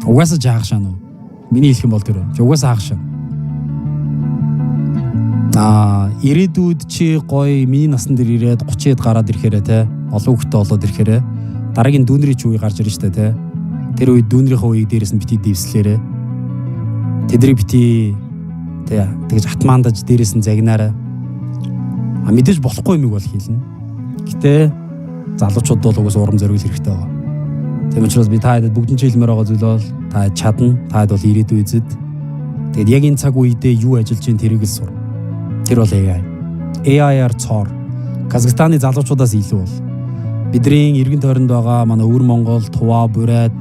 Угаасаа чи хагшаа нүү. Миний хэлэх юм бол тэр. Чи угаасаа хагшаа. Ирээдүйд чи гоё миний насн дээр ирээд 30-д гараад ирэхээрээ те, олон хүүхэдтэй болоод ирэхээрээ дараагийн дүүнрийн чи үе гарч ирнэ штэ те. Тэр үед дүүнрийнхээ үеийг дээрээс нь бити дэвслээрээ. Тэднийг бити те тэгж атмаандаж дээрээс нь загнаарай. А мэдээж болохгүй юмыг бол хийлнэ. Гэтэ залуучууд бол угаас урам зориг хэрэгтэй байгаа. Тийм учраас би та хэд бүгдэн хэлмээр байгаа зүйл бол та чадна, та хэд бол ирээдүй эзэд. Тэгээд яг энэ цаг үедээ юу ажиллаж чинь тэрийг л сур. Тэр бол AI. AI-аар цоор. Казахстаны залуучуудаас илүү бол. Бидний эргэн тойронд байгаа манай өвөр Монгол, Тува, Бурайд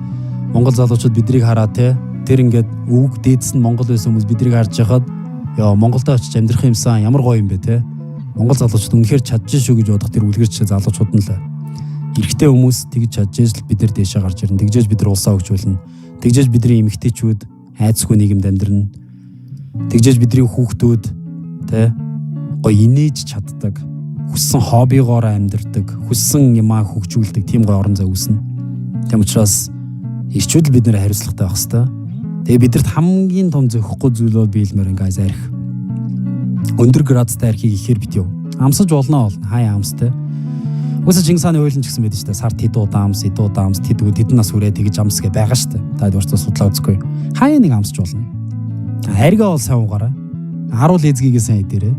Монгол залуучууд бидрийг хараа те. Тэр ингээд өвөг дээдс нь Монгол байсан хүмүүс бидрийг харж байхад ёо, Монголдо очиж амьдрах юмсан, ямар гоё юм бэ те. Монгол залуучууд үнэхээр чадж шүү гэж бодох тэр үлгэрч залуучууд нь л эрэгтэй хүмүүс тэгж чадж л бид нар дээшээ гарч ирнэ. Тэгжээж бид нар улсаа хөгжүүлнэ. Тэгжээж бидний эмэгтэйчүүд айдасгүй нийгэмд амьдрна. Тэгжээж бидний хүүхдүүд те гоё инээж чаддаг, хүссэн хоббигоор амьдардаг, хүссэн юмаа хөгжүүлдэг тийм гоё орон зай үүснэ. Тийм учраас эрчүүд л бид нэр хариуцлагатай байх хэвээр. Тэгээ бидэрт хамгийн том зөхихгүй зүйл бол би хэлмээр guys, арх. Өндөр градустай архийг ихээр бит юу. Амсаж болно бол хаяа амстай. Угсаа Чингис хааны хуулийн ч гэсэн байдаг шүү дээ. Сард хэд удаа амс, хэд удаа амс, тэд тэдэн нас хүрээ тэгж амс гэ байгаа шүү дээ. Та өөртөө судлаа үзэхгүй. Хаяа нэг амсч болно. Аргаа бол сайн угаарай. Харуул эзгийгээ сайн идэрээ.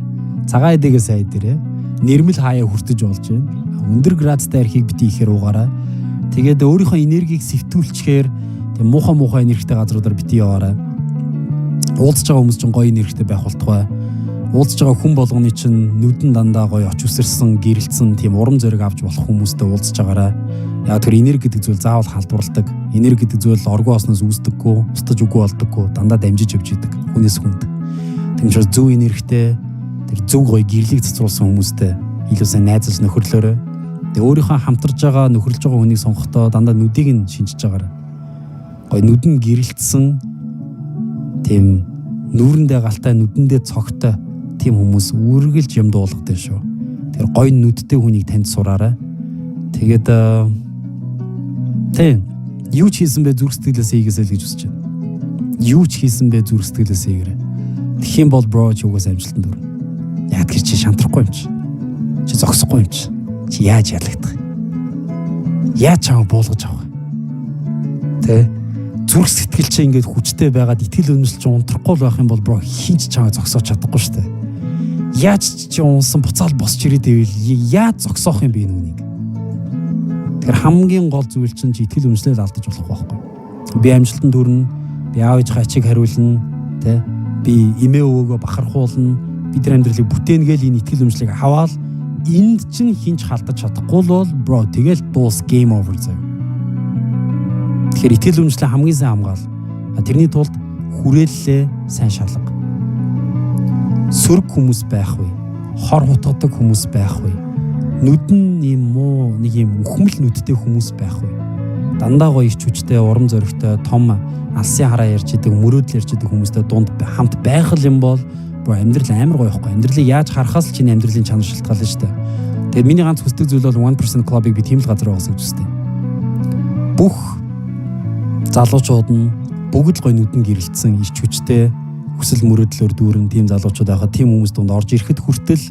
Цагаан эдэгээ сайн идэрээ. Нэрмэл хаяа хүртэж болж байна. Өндөр градустай архийг бити ихээр угаарай. Тэгээд өөрийнхөө энергийг сэвтүүлчихээр тэг муухай муухай энергитэй газруудаар бити яваарай. Уулзж байгаа хүмүүс чинь гоё энергитэй байх болтугай. Уулзж байгаа хүн болгоны чинь нүдэн дандаа гоё оч үсэрсэн, гэрэлтсэн тийм урам зориг авч болох хүмүүстэй уулзж байгаарай. Яг тэр энерги гэдэг зүйл заавал халдварладаг. Энерги гэдэг зүйл оргуу осноос үүсдэггүй, устж үгүй болдоггүй, дандаа дамжиж явж идэг хүнээс хүнд. Тийм учраас зөв энергитэй, тэр зөв гоё гэрлийг цацруулсан хүмүүстэй илүү сайн найзалж нөхөрлөөрэй. Тэгээ өөрийнхөө хамтарж байгаа, нөхөрлөж байгаа хүнийг сонгохдоо дандаа нүдийг нь шинжиж байгаарай. Гоё нүд нь гэрэлтсэн, тийм нүүрэндээ галтай, нүдэндээ цогтой тийм хүмүүс үргэлж юм дуулгадаг шүү. Тэр гоё нүдтэй хүнийг танд сураарай. Тэгээд тийм юу ч хийсэн бэ, зүрх сэтгэлээс хийгээсэй л гэж хүсэж байна. Юу ч хийсэн бэ, зүрх сэтгэлээс хийгээрэй. Тэгэх юм бол bro, чи угаас амжилтанд хүрнэ. Яг тэр чи шантрахгүй юм чи. Чи зогсохгүй юм чи. Чи яаж ялагдах юм? Яаж чамайг буулгаж авах юм? Тэ? Зүрх сэтгэл чи ингээд хүчтэй байгаад итгэл үнэмшил чи унтрахгүй л байх юм бол bro, хэн ч чамайг зогсоож чадахгүй шүү дээ. Яаж чи унсан буцаал босч ирээд ивэл яаж зогсоох юм бэ энэ үнийг? Тэгэхээр хамгийн гол зүйл чинь чи итгэл үнэмшлээ л алдаж болохгүй байхгүй. Би амжилтанд хүрнэ. Би аав ээжийнхээ ачийг хариулна, тэ? Би эмээ өвөөгөө бахархуулна. Би тэр амьдралыг бүтээнэ гээл энэ итгэл үнэмшлийг аваад энд чинь хэн ч халдаж чадахгүй л бол bro, тэгэл дуус, game over заяа. Тэгэхээр итгэл үнэмшлээ хамгийн сайн хамгаал. Тэрний тулд хүрээллээ сайн шалга. Сөрөг хүмүүс байхгүй. Хор хутгадаг хүмүүс байхгүй. Нүд нь юм муу нэг юм үхмэл нүдтэй хүмүүс байхгүй. Дандаа гоё ирч хүчтэй, урам зоригтой, том алсын хараа ярьж идэг, мөрөөдөл ярьж идэг хүмүүстэй дунд хамт байх л юм бол bro, амьдрал амар гоё байхгүй. Амьдралыг яаж харахаас л чиний амьдралын чанар шалтгаална шүү дээ. Тэгээд миний ганц хүсдэг зүйл бол 1% Club-ыг би тийм л газар байгаас гэж хүсдэг. Бүх залуучууд нь бүгд л гоё нүдэн гэрэлтсэн, ирч хүчтэй, хүсэл мөрөөдлөөр дүүрэн тийм залуучууд байхад, тийм хүмүүс дунд орж ирэхэд хүртэл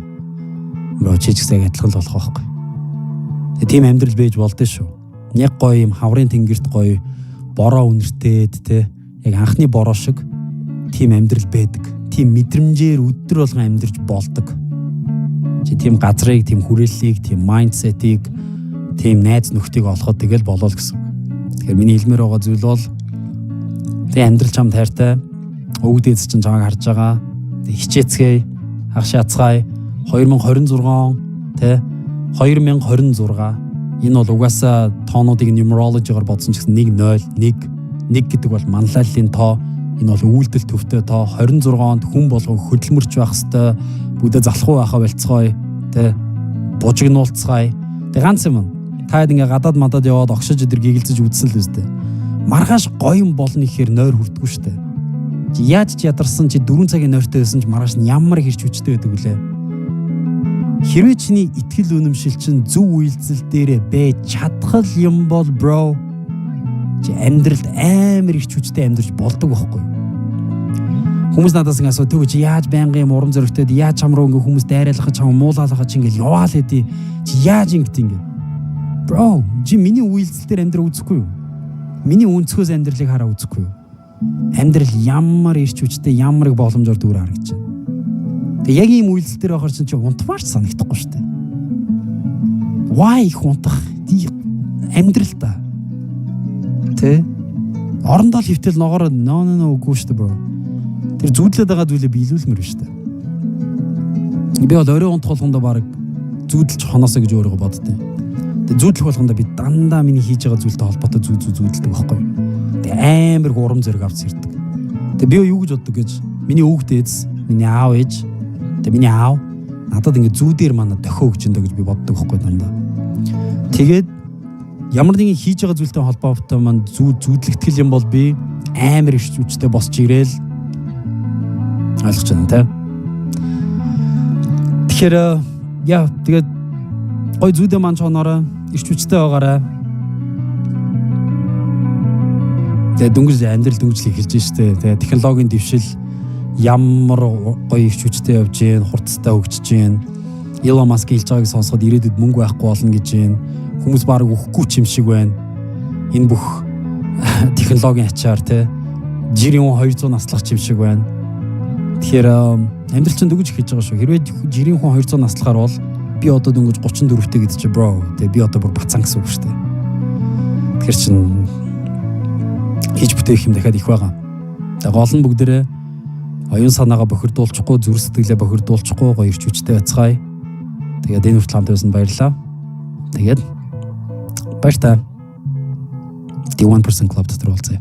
bro, чи ч гэсэн яг адилхан л болох байхгүй. Тэгээ тийм амьдрал байж болдсон шүү. Яг гоё юм хаврын тэнгэрт гоё бороо үнэртээд те, яг анхны бороо шиг тийм амьдрал байдаг. Тийм мэдрэмжээр өдөр болгон амьдарч болдог. Чи тийм газрыг, тийм хүрээллийг, тийм mindset ийг, тийм найз нөхдийг олоход тэгэл болоо л гэсэн. Тэгэхээр миний хэлмээр байгаа зүйл бол тэг амьдрал чам тайртай. Өвөг дээдс чинь чамайг харж байгаа. Тэг хичээцгээе, хагаш яцгаая. 2026 тэ, 2026 энэ бол угаасаа тоонуудыг numerology-гоор бодсон ч гэсэн 1 0 1 1 гэдэг бол манлайллын тоо. Энэ бол үйлдэл төвтэй тоо. 26 онд хүн болгон хөдөлмөрч байх хэвээр, бүгдээ залхуу байхаа болцгоё тэ, бужигнуулцгаая. Тэг ганц юм. Та хэд ингээ гадаад мадад яваад огшож өдр гигэлзэж үзсэн л үстэй. Маргааш гоё юм болно гэхээр нойр хүрдэггүй штэ. Чи яаж ч ядарсан, чи 4 цагийн нойртой байсан ч маргааш нь ямар их ирч хүчтэй байдаг вүлээ. Хэрвээ чиний итгэл үнэмшил чинь зөв үйлдэл дээрээ байж чадхал юм бол bro, Чи амьдралд амар их хүчтэй амьдарч болдог байхгүй юу? Хүмүүс надаас ингэ асуу, "Төгөө чи яаж байнгын юм урам зоригтой, яаж чам руу ингэ хүмүүс дайруулах, чам муулаалах чи ингэ яваал хэдий. Чи яаж ингэт ингэ?" Bro, чи миний үйлдэл дээр амьдрал үзэхгүй юу? Миний өнцгөөс амьдралыг хараа үзэхгүй юу? Амьдрал ямар ирч хүчтэй, ямар их боломжоор дүүр харагдаж байна. Тэгээ яг ийм үйлдэл дээр байхаар чи унтмаар ч санагдахгүй шүү дээ. Why их унтах амьдрал та. Тэ? Орондоо л хөвтэл ногоороо no no no үгүй шүү дээ, bro. Тэр зүүдлээд байгаа зүйлээ биелүүлмээр шүү дээ. Би бол орой унтах болгондоо баг зүүдэлж хоноосоо гэж өөрийгөө боддیں۔ Тэгээ зүүдлэх болгондоо би дандаа миний хийж байгаа зүйлтэй холбоотой зүү зүү зүүдэлдэг байхгүй юу. Тэгээ амар их урам зориг авч ирдэг. Тэгээ би юу гэж боддог гэж, миний өвөг дээдс, миний аав ээж, тэгээ миний аав надад ингэ зүүдээр манай дохио өгч энэ гэж би боддог байхгүй дандаа. Тэгээд ямар нэгэн хийж байгаа зүйлтэй холбоотой маань зүү зүүдлэгтгэл юм бол би амар их хүчтэй босч ирээл, ойлгож байна те. Тэгэхээр яа, тэгээд гой зүүдээ маань чоноорой, ирч хүчтэй байгаарай. Тэгээд дөнгөж амьдрал дөнгөжл эхэлж штэ. Тэгээд технологийн дэвшил ямар гоё ирч хүчтэй явж гин, хурцтай хөгжиж гин. Elon Musk хэлж байгааг сонсоход ирээдүйд мөнгө байхгүй болно гэж гин. Хүмүүс баг өгөхгүй ч юм шиг байна. Энэ бүх технологийн ачаар те жирийн хүн 200 наслах юм шиг байна. Тэгэхээр амьдрал чинь дөнгөж эхэлж байгаа шүү. Хэрвээ жирийн хүн 200 наслахаар бол би одоо дөнгөж 34-тэй гэдэг чи, bro. Тэгээ би одоо бүр бацаан гэсэн үг шүү дээ. Тэгэхээр чин хийж бүтээх юм дахиад их байгаа. Тэгээ гол нь бүгдээрээ оюун санаагаа бохирдуулчихгүй, зүрх сэтгэлээ бохирдуулчихгүй гоё ирч хүчтэй байцгаая. Тэгээд энэ хүртэл хамт байсан баярлалаа. Тэгээд баяр та. The 1% Club дотор уулзъя.